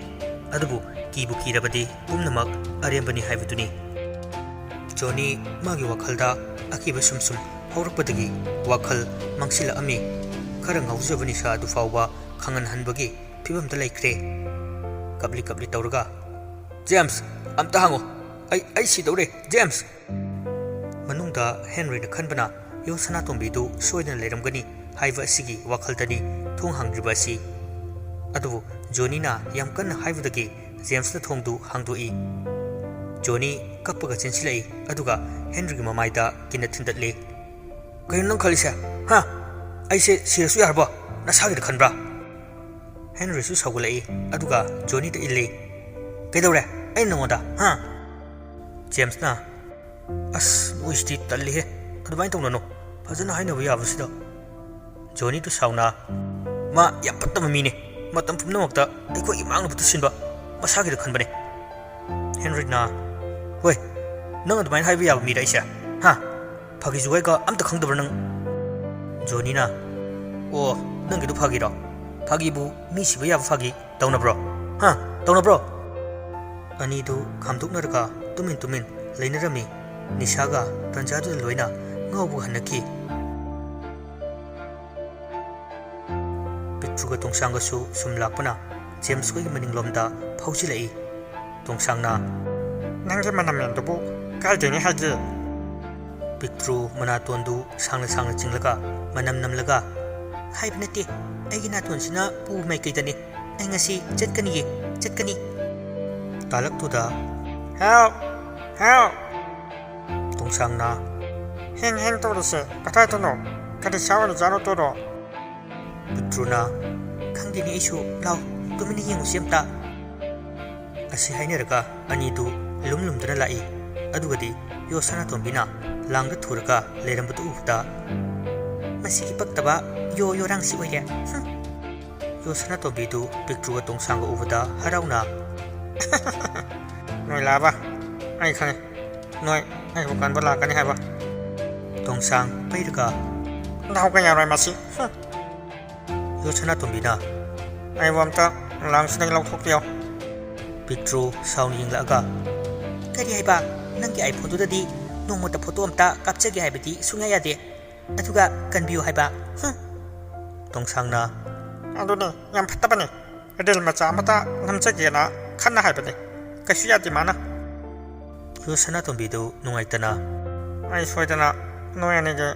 ꯑꯗꯨꯕꯨ ꯀꯤꯕꯨ ꯀꯤꯔꯕꯗꯤ ꯄꯨꯝꯅꯃꯛ ꯑꯔꯦꯝꯕꯅꯤ ꯍꯥꯏꯕꯗꯨꯅꯤ꯫ ꯖꯣꯅꯤ ꯃꯥꯒꯤ ꯋꯥꯈꯜꯗ ꯑꯀꯤꯕ ꯁꯨꯝ ꯁꯨꯝ ꯍꯧꯔꯛꯄꯗꯒꯤ ꯋꯥꯈꯜ ꯃꯥꯡꯁꯤꯜꯂꯛꯑꯝꯃꯤ꯫ ꯈꯔ ꯉꯥꯎꯖꯕ ꯅꯤꯁꯥ ꯑꯗꯨ ꯐꯥꯎꯕ ꯈꯪꯍꯟꯍꯟꯕꯒꯤ ꯐꯤꯕꯝꯗ ꯂꯩꯈ꯭ꯔꯦ꯫ ꯀꯞꯂꯤ ꯀꯞꯂꯤ ꯇꯧꯔꯒ, "ꯖꯦꯝꯁ, ꯑꯝꯇ ꯍꯥꯡꯉꯣ꯫ ꯑꯩ, ꯑꯩ ꯁꯤꯗꯧꯔꯦ, ꯖꯦꯝꯁ!" ꯃꯅꯨꯡꯗ ꯍꯦꯟꯔꯤꯅ ꯈꯟꯕꯅ ꯌꯣ ꯁꯅꯥꯇꯣꯝꯕꯤꯗꯨ ꯁꯣꯏꯗꯅ ꯂꯩꯔꯝꯒꯅꯤ ꯍꯥꯏꯕ ꯑꯁꯤꯒꯤ ꯋꯥꯈꯜꯗꯅꯤ ꯊꯣꯡ ꯍꯥꯡꯗ꯭ꯔꯤꯕ ꯑꯁꯤ꯫ ꯑꯗꯨꯕꯨ ꯖꯣꯅꯤꯅ ꯌꯥꯝ ꯀꯟꯅ ꯍꯥꯏꯕꯗꯒꯤ ꯖꯦꯝꯁꯅ ꯊꯣꯡꯗꯨ ꯍꯥꯡꯗꯣꯛꯏ꯫ ꯖꯣꯅꯤ ꯀꯞꯄꯒ ꯆꯦꯟꯁꯤꯜꯂꯛꯏ, ꯑꯗꯨꯒ ꯍꯦꯟꯔꯤꯒꯤ ꯃꯃꯥꯏꯗ ꯀꯤꯟꯅ ꯊꯤꯟꯗꯠꯂꯤ꯫ "ꯀꯩꯅꯣ ꯅꯪ ꯈꯜꯂꯤꯁꯦ? ꯍꯥ? ꯑꯩꯁꯦ ꯁꯤꯔꯁꯨ ꯌꯥꯔꯕꯣ? ꯅꯁꯥꯒꯤꯗ ꯈꯟꯕ꯭ꯔꯥ?" ꯍꯦꯟꯔꯤꯁꯨ ꯁꯥꯎꯒꯠꯂꯛꯏ, ꯑꯗꯨꯒ ꯖꯣꯅꯤꯗ ꯏꯜꯂꯤ꯫ "ꯀꯩꯗꯧꯔꯦ ꯑꯩꯅ ꯅꯉꯣꯟꯗ? ꯍꯥ?" ꯖꯦꯝꯁꯅ, "ꯑꯁ, ꯅꯣꯏꯁꯤꯗꯤ ꯇꯜꯂꯤꯍꯦ꯫ ꯑꯗꯨꯃꯥꯏꯅ ꯇꯧꯅꯅꯣ꯫ ꯐꯖꯅ ꯍꯥꯏꯅꯕ ꯌꯥꯕꯁꯤꯗ꯫" ꯖꯣꯅꯤꯗꯨ ꯁꯥꯎꯅ, "ꯃꯥ ꯌꯥꯝ ꯐꯠꯇꯕ ꯃꯤꯅꯦ꯫ ꯃꯇꯝ ꯄꯨꯝꯅꯃꯛꯇ ꯑꯩꯈꯣꯏꯒꯤ ꯃꯥꯡꯅꯕꯇ ꯁꯤꯟꯕ꯫ ꯃꯁꯥꯒꯤꯗ ꯈꯟꯕꯅꯦ꯫" ꯍꯦꯟꯔꯤꯅ, "ꯍꯣꯏ, ꯅꯪ ꯑꯗꯨꯃꯥꯏꯅ ꯍꯥꯏꯕ ꯌꯥꯕ ꯃꯤꯔ ꯑꯩꯁꯦ? ꯍꯥ?" ꯐꯥꯒꯤ ꯖꯨꯒꯥꯏꯒ ꯑꯝꯇ ꯈꯪꯗꯕ꯭ꯔꯥ ꯅꯪ? ꯖꯣꯅꯤꯅ, "ꯑꯣ, ꯅꯪꯒꯤꯗꯨ ꯐꯥꯒꯤꯔꯣ? ꯐꯥꯒꯤꯕꯨ ꯃꯤ ꯁꯤꯕ ꯌꯥꯕ ꯐꯥꯒꯤ ꯇꯧꯅꯕ꯭ꯔꯣ? ꯍꯥ? ꯇꯧꯅꯕ꯭ꯔꯣ?" ꯑꯅꯤꯗꯨ ꯈꯥꯝꯗꯣꯛꯅꯔꯒ ꯇꯨꯃꯤꯟ ꯇꯨꯃꯤꯟ ꯂꯩꯅꯔꯝꯃꯤ꯫ ꯅꯤꯁꯥꯒ ꯇꯟꯖꯥꯗꯨꯗ ꯂꯣꯏꯅ ꯉꯥꯎꯕꯒ ꯍꯟꯅꯈꯤ꯫ ꯄꯤꯛꯇ꯭ꯔꯨꯒ ꯇꯣꯡꯁꯥꯡꯒꯁꯨ ꯁꯨꯝ ꯂꯥꯛꯄꯅ ꯖꯦꯝꯁ ꯈꯣꯏꯒꯤ ꯃꯅꯤꯡꯂꯣꯝꯗ ꯐꯥꯎꯖꯤꯜꯂꯛꯏ꯫ ꯇꯣꯡꯁꯥꯡꯅ, "ꯅꯪꯒꯤ ꯃꯅꯝ ꯃꯦꯟꯗꯨꯕꯨ ꯀꯥꯏꯗꯩꯅꯦ ꯍꯥꯏꯒꯦ?" ꯄꯤꯛꯇ꯭ꯔꯨ ꯃꯅꯥꯇꯣꯟꯗꯨ ꯁꯥꯡꯅ ꯁꯥꯡꯅ ꯆꯤꯡꯂꯒ ꯃꯅꯝ ꯅꯝꯂꯒ, "ꯍꯥꯏꯕ ꯅꯠꯇꯦ, ꯑꯩꯒꯤ ꯅꯥꯇꯣꯟꯁꯤꯅ ꯄꯨꯕ ꯃꯥꯏꯀꯩꯗꯅꯤ꯫ ꯑꯩ ꯉꯁꯤ ꯆꯠꯀꯅꯤꯌꯦ, ꯆꯠꯀꯅꯤ꯫" ꯇꯥꯂꯛꯇꯨꯗ, "ꯍꯦꯜꯞ! ꯍꯦꯜꯞ!" ꯇꯣꯡꯁꯥꯡꯅ, "ꯍꯦꯡ ꯍꯦꯡ ꯇꯧꯔꯤꯁꯦ ꯀꯗꯥꯏꯗꯅꯣ? ꯀꯔꯤ ꯁꯥ ꯑꯣꯏꯔꯖꯥꯠꯅꯣ ꯇꯣꯔꯣ?" ꯄꯤꯛꯇ꯭ꯔꯨꯅ, "ꯈꯪꯗꯦꯅꯦ ꯑꯩꯁꯨ, ꯂꯥꯎ, ꯇꯨꯃꯤꯟꯅ ꯌꯦꯡꯉꯨꯁꯤ ꯑꯝꯇ꯫" ꯑꯁꯤ ꯍꯥꯏꯅꯔꯒ ꯑꯅꯤꯗꯨ ꯂꯨꯝ ꯂꯨꯝꯗꯨꯅ ꯂꯥꯛꯏ꯫ ꯑꯗꯨꯒꯗꯤ ꯌꯣ ꯁꯅꯥꯇꯣꯝꯕꯤꯅ ꯂꯥꯡꯗ ꯊꯨꯔꯒ ꯂꯩꯔꯝꯕꯗꯨ ꯎꯕꯗ, "ꯃꯁꯤꯒꯤ ꯄꯛꯇꯕ ꯌꯣ ꯌꯣꯔꯥꯡꯁꯤ ꯑꯣꯏꯔꯦ꯫ ꯍꯨꯝ!" ꯌꯣ ꯁꯅꯥꯇꯣꯝꯕꯤꯗꯨ ꯄꯤꯛꯇ꯭ꯔꯨꯒ ꯇꯣꯡꯁꯥꯡꯒ ꯎꯕꯗ ꯍꯔꯥꯎꯅ, "ꯅꯣꯏ ꯂꯥꯛꯑꯕ? ꯑꯩ ꯈꯪꯉꯦ, ꯅꯣꯏ ꯑꯩꯕꯨ ꯀꯟꯕ ꯂꯥꯛꯀꯅꯤ ꯍꯥꯏꯕ꯫" ꯇꯣꯡꯁꯥꯡ ꯄꯩꯔꯒ, "ꯂꯥꯎꯒ ꯌꯥꯔꯣꯏ ꯃꯁꯤ꯫ ꯍꯨꯝ!" ꯌꯣ ꯁꯅꯥꯇꯣꯝꯕꯤꯅ, "ꯑꯩꯕꯨ ꯑꯝꯇ ꯂꯥꯡꯁꯤꯗꯒꯤ ꯂꯧꯊꯣꯛꯄꯤꯌꯣ꯫" ꯄꯤꯛꯇ꯭ꯔꯨ ꯁꯥꯎꯅ ꯌꯦꯡꯂꯛꯑꯒ, "ꯀꯔꯤ ꯍꯥꯏꯕ? ꯅꯪꯒꯤ ꯑꯥꯏꯐꯣꯟꯗꯨꯗꯗꯤ ꯅꯣꯡꯃꯇ ꯐꯣꯇꯣ ꯑꯝꯇ ꯀꯥꯞꯆꯒꯦ ꯍꯥꯏꯕꯗꯤ ꯁꯨꯡꯌꯥ ꯌꯥꯗꯦ꯫ ꯑꯗꯨꯒ ꯀꯟꯕꯤꯌꯨ ꯍꯥꯏꯕ? ꯍꯨꯝ!" ꯇꯣꯡꯁꯥꯡꯅ, "ꯑꯗꯨꯅꯦ, ꯌꯥꯝ ꯐꯠꯇꯕꯅꯦ꯫ ꯔꯤꯜ ꯃꯆꯥ ꯑꯃꯇ ꯅꯝꯖꯒꯦꯅ ꯈꯟꯅ ꯍꯥꯏꯕꯅꯦ꯫ ꯀꯩꯁꯨ ꯌꯥꯗꯦ ꯃꯥꯅ꯫" ꯌꯣ ꯁꯅꯥꯇꯣꯝꯕꯤꯗꯨ ꯅꯨꯡꯉꯥꯏꯇꯅ, "ꯑꯩ ꯁꯣꯏꯗꯅ ꯅꯣꯏ ꯑꯅꯤꯒꯤ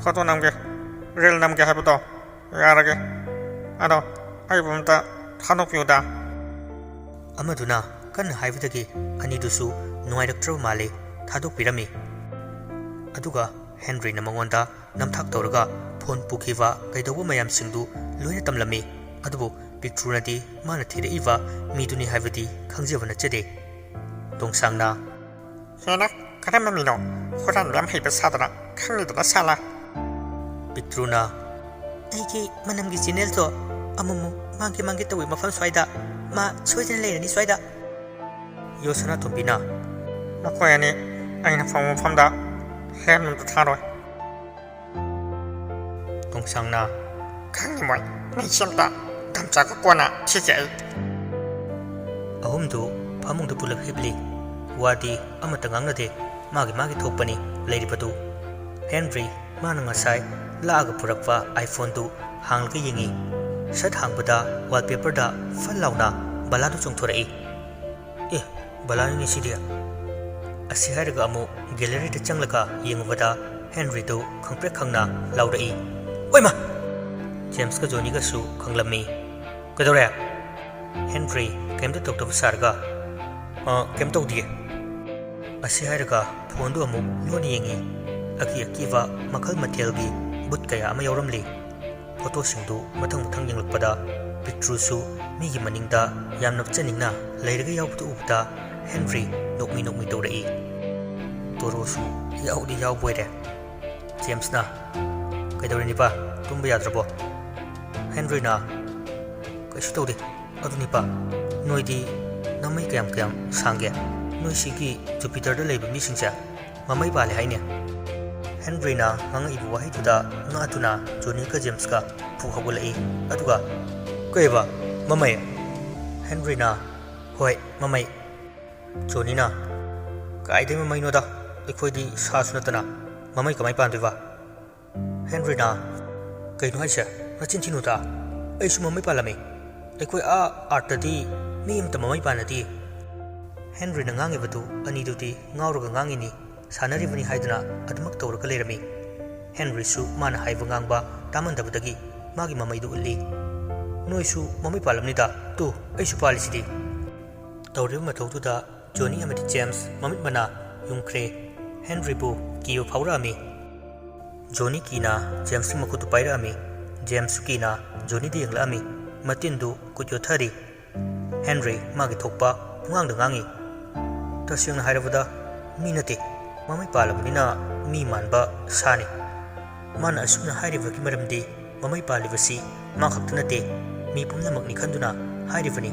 ꯐꯣꯇꯣ ꯅꯝꯒꯦ, ꯔꯤꯜ ꯅꯝꯒꯦ ꯍꯥꯏꯕꯗꯣ ꯌꯥꯔꯒꯦ꯫ ꯑꯗꯣ ꯑꯩꯕꯨ ꯑꯝꯇ ꯊꯥꯗꯣꯛꯄꯤꯌꯨꯗ꯫" ꯑꯃꯗꯨꯅ ꯀꯟꯅ ꯍꯥꯏꯕꯗꯒꯤ ꯑꯅꯤꯗꯨꯁꯨ ꯅꯨꯡꯉꯥꯏꯔꯛꯇ꯭ꯔꯕ ꯃꯥꯜꯂꯦ, ꯊꯥꯗꯣꯛꯄꯤꯔꯝꯃꯤ꯫ ꯑꯗꯨꯒ ꯍꯦꯟꯔꯤꯅ ꯃꯉꯣꯟꯗ ꯅꯝꯊꯥꯛ ꯇꯧꯔꯒ ꯐꯣꯟ ꯄꯨꯈꯤꯕ ꯀꯩꯗꯧꯕ ꯃꯌꯥꯝꯁꯤꯡꯗꯨ ꯂꯣꯏꯅ ꯇꯝꯂꯝꯃꯤ꯫ ꯑꯗꯨꯕꯨ ꯄꯤꯛꯇ꯭ꯔꯨꯅꯗꯤ ꯃꯥꯅ ꯊꯤꯔꯛꯏꯕ ꯃꯤꯗꯨꯅꯤ ꯍꯥꯏꯕꯗꯤ ꯈꯪꯖꯕ ꯅꯠꯆꯗꯦ꯫ ꯇꯣꯡꯁꯥꯡꯅ, "ꯍꯦꯅ, ꯀꯔꯝꯕ ꯃꯤꯅꯣ? ꯍꯨꯔꯥꯟꯕ ꯌꯥꯝ ꯍꯩꯕ ꯁꯥꯗꯅ ꯈꯪꯂꯤꯗꯅ ꯁꯥꯂꯥ꯫" ꯄꯤꯛꯇ꯭ꯔꯨꯅ, "ꯑꯩꯒꯤ ꯃꯅꯝꯒꯤ ꯆꯦꯅꯦꯜꯗꯣ ꯑꯃꯨꯛꯃꯨꯛ ꯃꯥꯡꯒꯦ ꯃꯥꯡꯒꯦ ꯇꯧꯏ ꯃꯐꯝ ꯁ꯭ꯋꯥꯏꯗ꯫ ꯃꯥ ꯁꯣꯏꯗꯅ ꯂꯩꯔꯅꯤ ꯁ꯭ꯋꯥꯏꯗ꯫" ꯌꯣ ꯁꯅꯥꯇꯣꯝꯕꯤꯅ, "ꯃꯈꯣꯏ ꯑꯅꯤ ꯑꯩꯅ ꯐꯝꯕ ꯃꯐꯝꯗ ꯍꯦꯟ ꯑꯝꯇ ꯊꯥꯔꯣꯏ꯫ ꯇꯣꯡꯁꯥꯡꯅ, "ꯈꯪꯉꯤ ꯃꯣꯏ, ꯃꯩꯁꯦ ꯑꯝꯇ ꯇꯝꯆꯥꯒ ꯀꯣꯟꯅ ꯊꯤꯒꯦ ꯑꯩ꯫" ꯑꯍꯨꯝꯗꯨ ꯐꯃꯨꯡꯗ ꯄꯨꯂꯞ ꯍꯤꯞꯂꯤ꯫ ꯋꯥꯗꯤ ꯑꯃꯠꯇ ꯉꯥꯡꯅꯗꯦ꯫ ꯃꯥꯒꯤ ꯃꯥꯒꯤ ꯊꯣꯛꯄꯅꯤ ꯂꯩꯔꯤꯕꯗꯨ꯫ ꯍꯦꯟꯔꯤ ꯃꯥꯅ ꯉꯁꯥꯏ ꯂꯥꯛꯑꯒ ꯄꯨꯔꯛꯄ iPhone-ꯗꯨ ꯍꯥꯡꯂꯒ ꯌꯦꯡꯉꯤ꯫ ꯁꯠ ꯍꯥꯡꯕꯗ wallpaper-ꯗ ꯐꯠ ꯂꯥꯎꯅ ꯕꯂꯥꯗꯨ ꯆꯣꯡꯊꯣꯔꯛꯏ꯫ "ꯑꯦ, ꯕꯂꯥꯅꯤꯅꯦ ꯁꯤꯗꯤ꯫" ꯑꯁꯤ ꯍꯥꯏꯔꯒ ꯑꯃꯨꯛ gallery-ꯗ ꯆꯪꯂꯒ ꯌꯦꯡꯉꯨꯕꯗ ꯍꯦꯟꯔꯤꯗꯨ ꯈꯪꯄ꯭ꯔꯦꯛ ꯈꯪꯅ ꯂꯥꯎꯔꯛꯏ꯫ "ꯑꯣꯏꯃ!" ꯖꯦꯝꯁꯀ ꯖꯣꯅꯤꯒꯁꯨ ꯈꯪꯂꯝꯃꯤ꯫ "ꯀꯩꯗꯧꯔꯦ?" ꯍꯦꯟꯔꯤ ꯀꯩꯝꯇ ꯇꯧꯗꯕ ꯁꯥꯔꯒ, "ꯑ, ꯀꯩꯝ ꯇꯧꯗꯤꯌꯦ꯫" ꯑꯁꯤ ꯍꯥꯏꯔꯒ phone-ꯗꯨ ꯑꯃꯨꯛ ꯂꯣꯟꯅ ꯌꯦꯡꯉꯤ꯫ ꯑꯀꯤ ꯑꯀꯤꯕ ꯃꯈꯜ ꯃꯊꯦꯜꯒꯤ ꯚꯨꯠ ꯀꯌꯥ ꯑꯃ ꯌꯥꯎꯔꯝꯂꯤ꯫ Photo-ꯁꯤꯡꯗꯨ ꯃꯊꯪ ꯃꯊꯪ ꯌꯦꯡꯂꯛꯄꯗ ꯄꯤꯛꯇ꯭ꯔꯨꯁꯨ ꯃꯤꯒꯤ ꯃꯅꯤꯡꯗ ꯌꯥꯝꯅ ꯆꯠꯅꯤꯡꯅ ꯂꯩꯔꯒ ꯌꯥꯎꯕꯗꯨ ꯎꯕꯗ ꯍꯦꯟꯔꯤ ꯅꯣꯛꯃꯤ ꯅꯣꯛꯃꯤ ꯇꯧꯔꯛꯏ꯫ "ꯇꯣꯔꯣꯁꯨ ꯌꯥꯎꯗꯤ ꯌꯥꯎꯕ ꯑꯣꯏꯔꯦ꯫" ꯖꯦꯝꯁꯅ, "ꯀꯩꯗꯧꯔꯦ ꯅꯤꯄꯥ? ꯇꯨꯝꯕ ꯌꯥꯗ꯭ꯔꯕꯣ?" ꯍꯦꯟꯔꯤꯅ, "ꯀꯩꯁꯨ ꯇꯧꯗꯦ꯫ ꯑꯗꯨ ꯅꯤꯄꯥ, ꯅꯣꯏꯗꯤ ꯅꯃꯩ ꯀꯌꯥꯝ ꯀꯌꯥꯝ ꯁꯥꯡꯒꯦ? ꯅꯣꯏ ꯁꯤꯒꯤ Jupiter-ꯗ ꯂꯩꯕ ꯃꯤꯁꯤꯡꯁꯦ ꯃꯃꯩ ꯄꯥꯜꯂꯦ ꯍꯥꯏꯅꯦ?" ꯍꯦꯟꯔꯤꯅ ꯉꯥꯡꯉꯛꯏꯕ ꯋꯥꯍꯩꯗꯨꯗ ꯉꯛꯇꯨꯅ ꯖꯣꯅꯤꯒ ꯖꯦꯝꯁꯀ ꯐꯨꯛ ꯍꯧꯒꯠꯂꯛꯏ꯫ ꯑꯗꯨꯒ, "ꯀꯩꯕ? ꯃꯃꯩ?" ꯍꯦꯟꯔꯤꯅ, "ꯍꯣꯏ, ꯃꯃꯩ꯫" ꯖꯣꯅꯤꯅ, "ꯀꯥꯏꯗꯩ ꯃꯃꯩꯅꯣꯗ? ꯑꯩꯈꯣꯏꯗꯤ ꯁꯥꯁꯨ ꯅꯠꯇꯅ ꯃꯃꯩ ꯀꯃꯥꯏ ꯄꯥꯟꯗꯣꯏꯕ?" ꯍꯦꯟꯔꯤꯅ, "ꯀꯩꯅꯣ ꯍꯥꯏꯁꯦ? ꯅꯆꯤꯟ ꯊꯤꯅꯨꯗ꯫ ꯑꯩꯁꯨ ꯃꯃꯩ ꯄꯥꯜꯂꯝꯃꯤ꯫ ꯑꯩꯈꯣꯏ ꯑꯥ Earth-ꯇꯗꯤ ꯃꯤ ꯑꯃꯇ ꯃꯃꯩ ꯄꯥꯟꯅꯗꯦ꯫" ꯍꯦꯟꯔꯤꯅ ꯉꯥꯡꯉꯤꯕꯗꯨ ꯑꯅꯤꯗꯨꯗꯤ ꯉꯥꯎꯔꯒ ꯉꯥꯡꯉꯤꯅꯤ, ꯁꯥꯟꯅꯔꯤꯕꯅꯤ ꯍꯥꯏꯗꯨꯅ ꯑꯗꯨꯃꯛ ꯇꯧꯔꯒ ꯂꯩꯔꯝꯃꯤ꯫ ꯍꯦꯟꯔꯤꯁꯨ ꯃꯥꯅ ꯍꯥꯏꯕ ꯉꯥꯡꯕ ꯇꯥꯃꯟꯗꯕꯗꯒꯤ ꯃꯥꯒꯤ ꯃꯃꯩꯗꯨ ꯎꯠꯂꯤ꯫ "ꯅꯣꯏꯁꯨ ꯃꯃꯩ ꯄꯥꯜꯂꯝꯅꯤꯗ꯫ ꯇꯨ, ꯑꯩꯁꯨ ꯄꯥꯜꯂꯤꯁꯤꯗꯤ꯫" ꯇꯧꯔꯤꯕ ꯃꯊꯧꯗꯨꯗ ꯖꯣꯅꯤ ꯑꯃꯗꯤ ꯖꯦꯝꯁ ꯃꯃꯤꯠ ꯃꯅꯥ ꯌꯨꯡꯈ꯭ꯔꯦ꯫ ꯍꯦꯟꯔꯤꯕꯨ ꯀꯤꯕ ꯐꯥꯎꯔꯛꯑꯝꯃꯤ꯫ ꯖꯣꯅꯤ ꯀꯤꯅ ꯖꯦꯝꯁꯀꯤ ꯃꯈꯨꯠꯇꯨ ꯄꯥꯏꯔꯛꯑꯝꯃꯤ꯫ ꯖꯦꯝꯁꯁꯨ ꯀꯤꯅ ꯖꯣꯅꯤꯗ ꯌꯦꯡꯂꯛꯑꯝꯃꯤ꯫ ꯃꯇꯤꯟꯗꯨ ꯀꯨꯠ ꯌꯣꯠꯊꯔꯤ꯫ ꯍꯦꯟꯔꯤ ꯃꯥꯒꯤ ꯊꯣꯛꯄ ꯄꯨꯡꯉꯥꯡꯗ ꯉꯥꯡꯉꯤ꯫ "ꯇꯁꯦꯡꯅ ꯍꯥꯏꯔꯕꯗ, ꯃꯤ ꯅꯠꯇꯦ꯫ ꯃꯃꯩ ꯄꯥꯜꯂꯕꯅꯤꯅ ꯃꯤ ꯃꯥꯟꯕ ꯁꯥꯅꯤ꯫" ꯃꯥꯅ ꯑꯁꯨꯝꯅ ꯍꯥꯏꯔꯤꯕꯒꯤ ꯃꯔꯝꯗꯤ ꯃꯃꯩ ꯄꯥꯜꯂꯤꯕꯁꯤ ꯃꯥ ꯈꯛꯇ ꯅꯠꯇꯦ, ꯃꯤ ꯄꯨꯝꯅꯃꯛꯅꯤ ꯈꯟꯗꯨꯅ ꯍꯥꯏꯔꯤꯕꯅꯤ꯫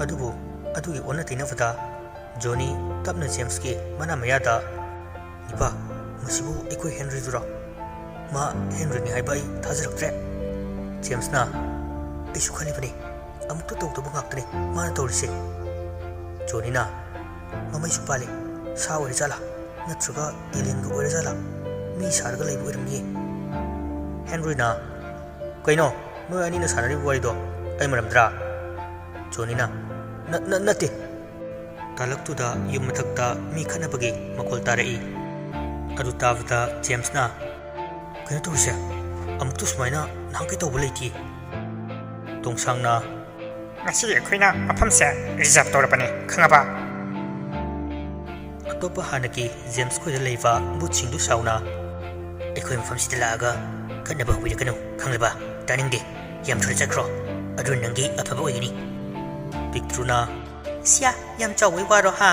ꯑꯗꯨꯕꯨ ꯑꯗꯨꯒꯤ ꯑꯣꯟꯅ ꯇꯩꯅꯕꯗ ꯖꯣꯅꯤ ꯇꯞꯅ ꯖꯦꯝꯁꯀꯤ ꯃꯅꯥ ꯃꯌꯥꯗ, "ꯅꯤꯄꯥ, ꯃꯁꯤꯕꯨ ꯑꯩꯈꯣꯏ ꯍꯦꯟꯔꯤꯗꯨꯔꯣ? ꯃꯥ ꯍꯦꯟꯔꯤꯅꯤ ꯍꯥꯏꯕ ꯑꯩ ꯊꯥꯖꯔꯛꯇ꯭ꯔꯦ꯫ ꯖꯦꯝꯁꯅ, ꯑꯩꯁꯨ ꯈꯜꯂꯤꯕꯅꯤ, ꯑꯃꯨꯛꯇ ꯇꯧꯗꯕ ꯉꯥꯛꯇꯅꯤ ꯃꯥꯅ ꯇꯧꯔꯤꯁꯦ꯫ ꯖꯣꯅꯤꯅ, ꯃꯃꯩꯁꯨ ꯄꯥꯜꯂꯤ, ꯁꯥ ꯑꯣꯏꯔꯖꯥꯠꯂꯥ? ꯅꯠꯇ꯭ꯔꯒ ꯑꯦꯂꯤꯌꯟꯒ ꯑꯣꯏꯔꯖꯥꯠꯂꯥ? ꯃꯤ ꯁꯥꯔꯒ ꯂꯩꯕ ꯑꯣꯏꯔꯝꯅꯤꯌꯦ꯫ ꯍꯦꯟꯔꯤꯅ, ꯀꯩꯅꯣ, ꯅꯣꯏ ꯑꯅꯤꯅ ꯁꯥꯟꯅꯔꯤꯕ ꯋꯥꯔꯤꯗꯣ ꯑꯩ ꯃꯔꯝꯗ꯭ꯔꯥ? ꯖꯣꯅꯤꯅ, "ꯅ-, ꯅ-, ꯅꯠꯇꯦ꯫" ꯇꯥꯂꯛꯇꯨꯗ ꯌꯨꯝ ꯃꯊꯛꯇ ꯃꯤ ꯈꯠꯅꯕꯒꯤ ꯃꯈꯣꯜ ꯇꯥꯔꯛꯏ꯫ ꯑꯗꯨ ꯇꯥꯕꯗ ꯖꯦꯝꯁꯅ, "ꯀꯩꯅꯣ ꯇꯧꯔꯤꯁꯦ? ꯑꯃꯨꯛꯇ ꯁꯨꯃꯥꯏꯅ ꯅꯍꯥꯟꯈꯩ ꯇꯧꯕ ꯂꯩꯇꯦ꯫" ꯇꯣꯡꯁꯥꯡꯅ, "ꯉꯁꯤꯗꯤ ꯑꯩꯈꯣꯏꯅ ꯃꯐꯝꯁꯦ ꯔꯤꯖꯥꯔꯚ ꯇꯧꯔꯕꯅꯤ, ꯈꯪꯉꯕ?" ꯑꯇꯣꯞꯄ ꯍꯥꯟꯅꯒꯤ ꯖꯦꯝꯁ ꯈꯣꯏꯗ ꯂꯩꯕ ꯚꯨꯠꯁꯤꯡꯗꯨ ꯁꯥꯎꯅ, "ꯑꯩꯈꯣꯏ ꯃꯐꯝꯁꯤꯗ ꯂꯥꯛꯑꯒ ꯈꯠꯅꯕ ꯍꯧꯕꯤꯔꯛꯀꯅꯨ, ꯈꯪꯂꯕ? ꯇꯥꯅꯤꯡꯗꯦ꯫ ꯌꯥꯝ ꯊꯨꯅ ꯆꯠꯈ꯭ꯔꯣ꯫ ꯑꯗꯨꯅ ꯅꯪꯒꯤ ꯑꯐꯕ ꯑꯣꯏꯒꯅꯤ꯫" ꯄꯤꯛꯇ꯭ꯔꯨꯅ, "ꯁꯤꯌꯥ, ꯌꯥꯝ ꯆꯥꯎꯕꯩ ꯋꯥꯔꯣ, ꯍꯥ?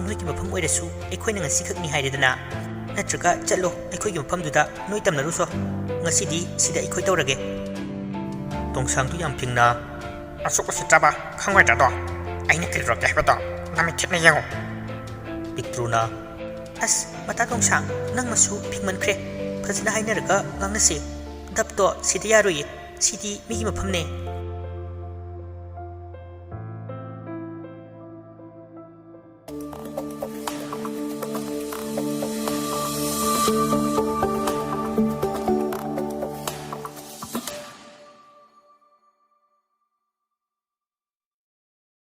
ꯅꯣꯏꯒꯤ ꯃꯐꯝ ꯑꯣꯏꯔꯁꯨ ꯑꯩꯈꯣꯏꯅ ꯉꯁꯤꯈꯛꯅꯤ ꯍꯥꯏꯔꯦꯗꯅ꯫ ꯅꯠꯇ꯭ꯔꯒ ꯆꯠꯂꯣ, ꯑꯩꯈꯣꯏꯒꯤ ꯃꯐꯝꯗꯨꯗ ꯅꯣꯏ ꯇꯝꯅꯔꯨꯁꯣ꯫ ꯉꯁꯤꯗꯤ ꯁꯤꯗ ꯑꯩꯈꯣꯏ ꯇꯧꯔꯒꯦ꯫" ꯇꯣꯡꯁꯥꯡꯗꯨ ꯌꯥꯝ ꯐꯤꯡꯅ, "ꯑꯁꯨꯛ ꯎꯁꯤꯠꯇ꯭ꯔꯕ ꯈꯪꯉꯣꯏꯗ꯭ꯔꯗꯣ? ꯑꯩꯅ ꯀꯩꯗꯧꯔꯒꯦ ꯍꯥꯏꯕꯗꯣ ꯅꯃꯤꯠ ꯊꯤꯠꯅ ꯌꯦꯡꯉꯨ꯫" ꯄꯤꯛꯇ꯭ꯔꯨꯅ, "ꯑꯁ, ꯃꯇꯥ ꯇꯣꯡꯁꯥꯡ, ꯅꯪꯃꯁꯨ ꯐꯤꯡꯃꯟꯈ꯭ꯔꯦ꯫ ꯐꯖꯅ ꯍꯥꯏꯅꯔꯒ ꯉꯥꯡꯅꯁꯤ꯫ ꯗꯞꯇꯣ ꯁꯤꯗ ꯌꯥꯔꯣꯏꯌꯦ꯫ ꯁꯤꯗꯤ ꯃꯤꯒꯤ ꯃꯐꯝꯅꯦ꯫"